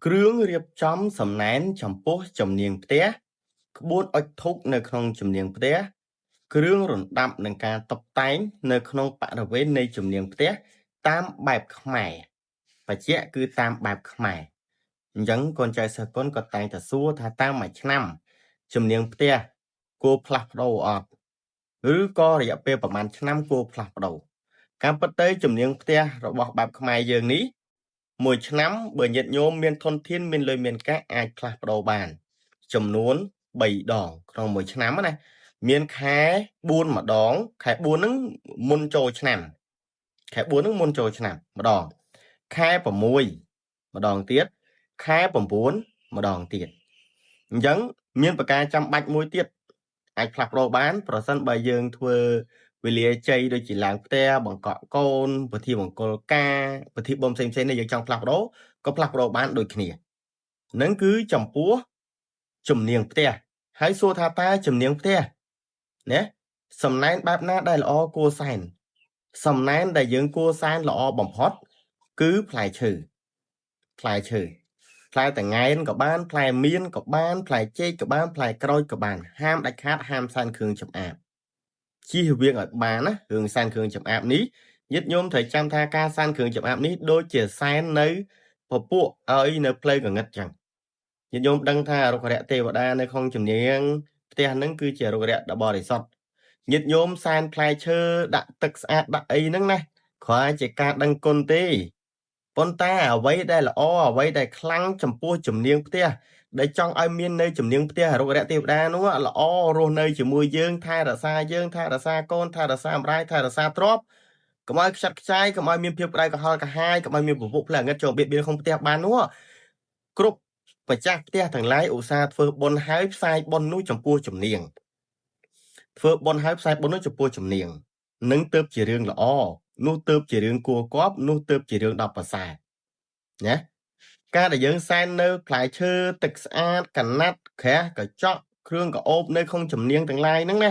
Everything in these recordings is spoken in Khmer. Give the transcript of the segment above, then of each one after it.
គ្រឿងរៀបចំសំណែនចំពោះជំនាញផ្ទះក្បួនអុជធូបនៅក្នុងជំនាញផ្ទះគ្រឿងរណ្ដាប់និងការតុបតែងនៅក្នុងបរិវេណនៃជំនាញផ្ទះតាមបែបខ្មែរបច្ចៈគឺតាមបែបខ្មែរអញ្ចឹងកូនចៅសិស្សគុណក៏តែងតែសួរថាតាមមួយឆ្នាំជំនាញផ្ទះគួរផ្លាស់ប្ដូរអត់ឬក៏រយៈពេលប្រហែលឆ្នាំគួរផ្លាស់ប្ដូរការពិតទៅជំនាញផ្ទះរបស់បែបខ្មែរយើងនេះមួយឆ្នាំបើញាតិញោមមានធនធានមានលុយមានកាក់អាចផ្លាស់ប្ដូរបានចំនួន3ដងក្នុងមួយឆ្នាំណាមានខែ4ម្ដងខែ4ហ្នឹងមុនចូលឆ្នាំខែ4ហ្នឹងមុនចូលឆ្នាំម្ដងខែ6ម្ដងទៀតខែ9ម្ដងទៀតអញ្ចឹងមានប្រការចាំបាច់មួយទៀតអាចផ្លាស់ប្ដូរបានប្រសិនបើយើងធ្វើវេលាជ័យដូចជាឡើងផ្ទះបង្កក់កូនពិធីមង្គលការពិធីបុណ្យផ្សេងៗនេះយើងចង់ផ្លាស់ប្ដូរក៏ផ្លាស់ប្ដូរបានដូចគ្នានឹងគឺចំពោះជំនាញផ្ទះហើយសួរថាតើជំនាញផ្ទះណាសំណែនបែបណាដែលល្អគួរសែនសំណែនដែលយើងគួរសែនល្អបំផុតគឺផ្លែឈើផ្លែឈើផ្លែតងែនក៏បានផ្លែមៀនក៏បានផ្លែចេកក៏បានផ្លែក្រូចក៏បានហាមដាច់ខាតហាមសែនគ្រឿងចម្អាបជៀសវាងឲ្យបានណារឿងសែនគ្រឿងចម្អាបនេះញាតិញោមត្រូវចាំថាការសែនគ្រឿងចម្អាបនេះដូចជាសែននៅពពួកឲ្យនៅផ្លូវងងឹតចឹងញាតិញោមដឹងថារុក្ខរៈទេវតានៅក្នុងជំនាញផ្ទះហ្នឹងគឺជារុក្ខរៈដ៏បរិសុទ្ធញាតិញោមសែនផ្លែឈើដាក់ទឹកស្អាតដាក់អីហ្នឹងណាគ្រាន់ជាការដឹងគុណទេប៉ុន្តែអ្វីដែលល្អអ្វីដែលខ្លាំងចំពោះជំនាញផ្ទះដែលចង់ឲ្យមាននៅជំនាញផ្ទះរុក្ខរៈទេវតានោះល្អរស់នៅជាមួយយើងថែរក្សាយើងថែរក្សាកូនថែរក្សាម្ដាយថែរក្សាទ្រព្យកុំឲ្យខ្ចាត់ខ្ចាយកុំឲ្យមានភាពក្តៅក្រហល់កាហាយកុំឲ្យមានពពុះផ្លែងឹតចូលបៀតបៀនក្នុងផ្ទះបាននោះគ្រប់ម្ចាស់ផ្ទះទាំងឡាយឧស្សាហ៍ធ្វើបុណ្យហើយផ្សាយបុណ្យនោះចំពោះជំនាញធ្វើបុណ្យហើយផ្សាយបុណ្យនោះចំពោះជំនាញនឹងទើបជារឿងល្អនោះទើបជារឿងគួរគប់នោះទើបជារឿងដ៏ប្រសើរណាការដែលយើងសែននៅផ្លែឈើទឹកស្អាតកណាត់ក្រាស់កញ្ចក់គ្រឿងក្រអូបនៅក្នុងជំនាញទាំងឡាយហ្នឹងណា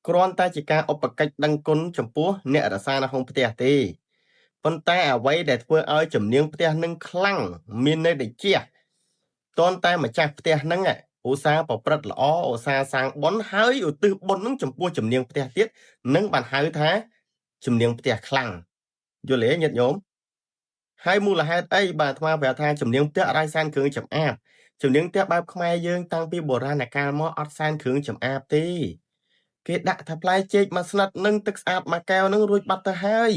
គ្រាន់តែជាការឧបកិច្ចដឹងគុណចំពោះអ្នករក្សានៅក្នុងផ្ទះទេប៉ុន្តែអ្វីដែលធ្វើឲ្យជំនាញផ្ទះនឹងខ្លាំងមាននៅតិចតន់តែម្ចាស់ផ្ទះហ្នឹងឧស្សាហ៍ប្រព្រឹត្តល្អឧស្សាហ៍សាងបុណ្យហើយឧទ្ទិសបុណ្យហ្នឹងចំពោះជំនាញផ្ទះទៀតនឹងបានហៅថាជំនាញផ្ទះខ្លាំងយល់ទេញាតិញោមហើយមូលហេតុអីបាទអាត្មាប្រាប់ថាជំនាញផ្ទះអត់ឲ្យសែនគ្រឿងចម្អាបជំនាញផ្ទះបែបខ្មែរយើងតាំងពីបុរាណកាលមកអត់សែនគ្រឿងចម្អាបទេគេដាក់ថាផ្លែចេកមួយស្និតនិងទឹកស្អាតមួយកែវនឹងរួចបាត់ទៅហើយ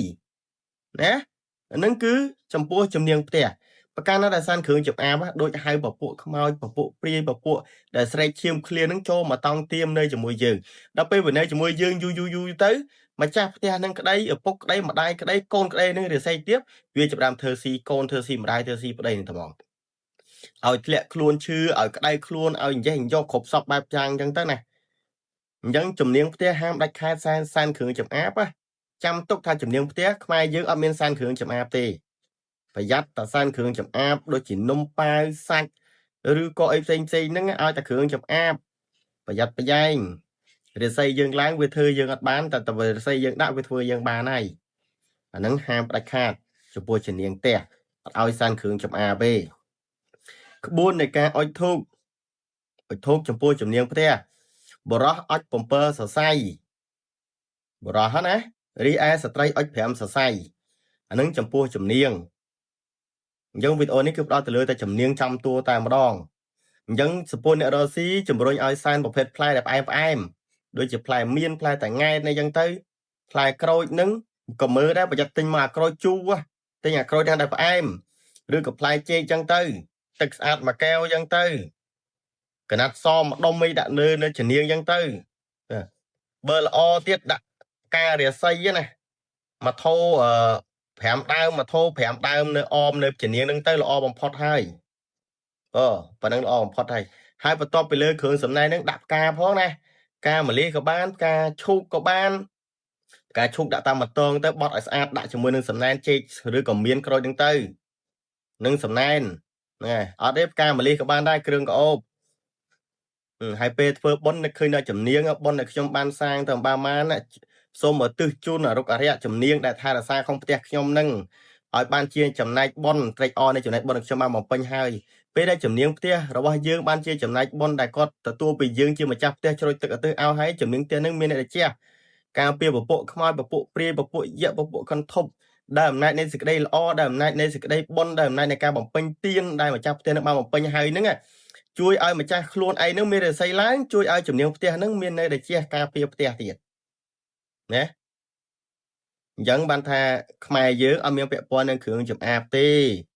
ណាហ្នឹងគឺចំពោះជំនាញផ្ទះប្រការណាដែលសែនគ្រឿងចម្អាបដូចហៅពពួកខ្មោចពពួកព្រាយពពួកដែលស្រែកឈាមឃ្លានឹងចូលមកតង់ទៀមនៅជាមួយយើងដល់ពេលវានៅជាមួយយើងយូរយូរយូរទៅម្ចាស់ផ្ទះនឹងក្តីឪពុកក្តីម្ដាយក្តីកូនក្តីនឹងរិស័យទៀតវាចាប់ផ្ដើមធ្វើស៊ីកូនធ្វើស៊ីម្ដាយធ្វើស៊ីប្តីនឹងត្មងឲ្យធ្លាក់ខ្លួនឈឺឲ្យក្តៅខ្លួនឲ្យអញ្ចេះអញ្ចោះគ្រប់សពបែបយ៉ាងអញ្ចឹងទៅណាអញ្ចឹងជំនាញផ្ទះហាមដាច់ខាតសែនសែនគ្រឿងចម្អាបចាំទុកថាជំនាញផ្ទះខ្មែរយើងអត់មានសែនគ្រឿងចម្អាបទេប្រយ័ត្នតែសែនគ្រឿងចម្អាបដូចជានំប៉ាវសាច់ឬក៏អីផ្សេងផ្សេងហ្នឹងឲ្យតែគ្រឿងចម្អាបប្រយ័ត្នប្រយែងរិស័យយើងឡើងវាធ្វើយើងអត់បានតែរិស័យយើងដាក់វាធ្វើយើងបានហើយអាហ្នឹងហាមផ្ដាច់ខាតចំពោះជំនាញផ្ទះអត់ឲ្យសែនគ្រឿងចម្អាបទេក្បួននៃការអុជធូបអុជធូបចំពោះជំនាញផ្ទះបរោះអុជ7សរសៃបរោះណារីឯស្ត្រីអុជ5សរសៃអានឹងចំពោះជំនាញអញ្ចឹងវីដេអូនេះគឺផ្ដោតទៅលើតែជំនាញចំតួតែម្ដងអញ្ចឹងចំពោះអ្នករស់ស៊ីជំរុញឲ្យសែនប្រភេទផ្លែដែលផ្អែមផ្អែមដូចជាផ្លែមៀនផ្លែតង៉ែតអីចឹងទៅផ្លែក្រូចនឹងក៏មើលដែរប្រយ័ត្នទិញមកអាក្រូចជូរទិញអាក្រូចហ្នឹងដែលផ្អែមឬក៏ផ្លែចេកចឹងទៅទឹកស្អាតមួយកែវចឹងទៅកណាត់សម្ដុំអីដាក់នៅនៅជំនាញចឹងទៅបើល្អទៀតដាក់ការរាសីណាមកថោ5ដើមមកថោ5ដើមនៅអមនៅជំនាញហ្នឹងទៅល្អបំផុតហើយអូប៉ណ្ណឹងល្អបំផុតហើយហើយបន្ទាប់ពីលើគ្រឿងសំណែនហ្នឹងដាក់ផ្កាផងណាផ្កាម្លិះក៏បានផ្កាឈូកក៏បានផ្កាឈូកដាក់តាមម្តងទៅបត់ឲ្យស្អាតដាក់ជាមួយនឹងសំណែនចេកឬក៏មានក្រូចហ្នឹងទៅនឹងសំណែនហ្នឹងហើយអត់ទេផ្កាម្លិះក៏បានដែរគ្រឿងក្រអូបហើយពេលធ្វើបុណ្យនឹកឃើញដល់ជំនាញបុណ្យដែលខ្ញុំបានសាងទៅបានសូមឧទ្ទិសជូនអរុក្ខអរិយជំនាញដែលថែរក្សាក្នុងផ្ទះខ្ញុំនឹង ឲ្យបានជាចំណែកបុណ្យត្រេកអរនៃចំណែកបុណ្យដែលខ្ញុំបានបំពេញហើយពេលដែលជំនាញផ្ទះរបស់យើងបានជាចំណែកបុណ្យដែលគាត់ទទួលពីយើងជាម្ចាស់ផ្ទះជ្រោយទឹកឧទ្ទិសឲ្យហើយជំនាញផ្ទះនឹងមានអ្នកជះការពារពពួកខ្មោចពពួកព្រាយពពួកយៈពពួកកន្ធប់ដែលអំណាចនៃសេចក្តីល្អដែលអំណាចនៃសេចក្តីបុណ្យដែលអំណាចនៃការបំពេញទានដែលម្ចាស់ផ្ទះនឹងបានបំពេញហើយហ្នឹងជួយឲ្យម្ចាស់ខ្លួនឯងនឹងមានរិស័យឡើងជួយឲ្យជំនាញផ្ទះនឹងមាននៅតែជះការពារផ្ទះទៀតណាអញ្ចឹងបានថាខ្មែរយើងអត់មានពាក់ព័ន្ធនឹងគ្រឿងចម្អាបទេ។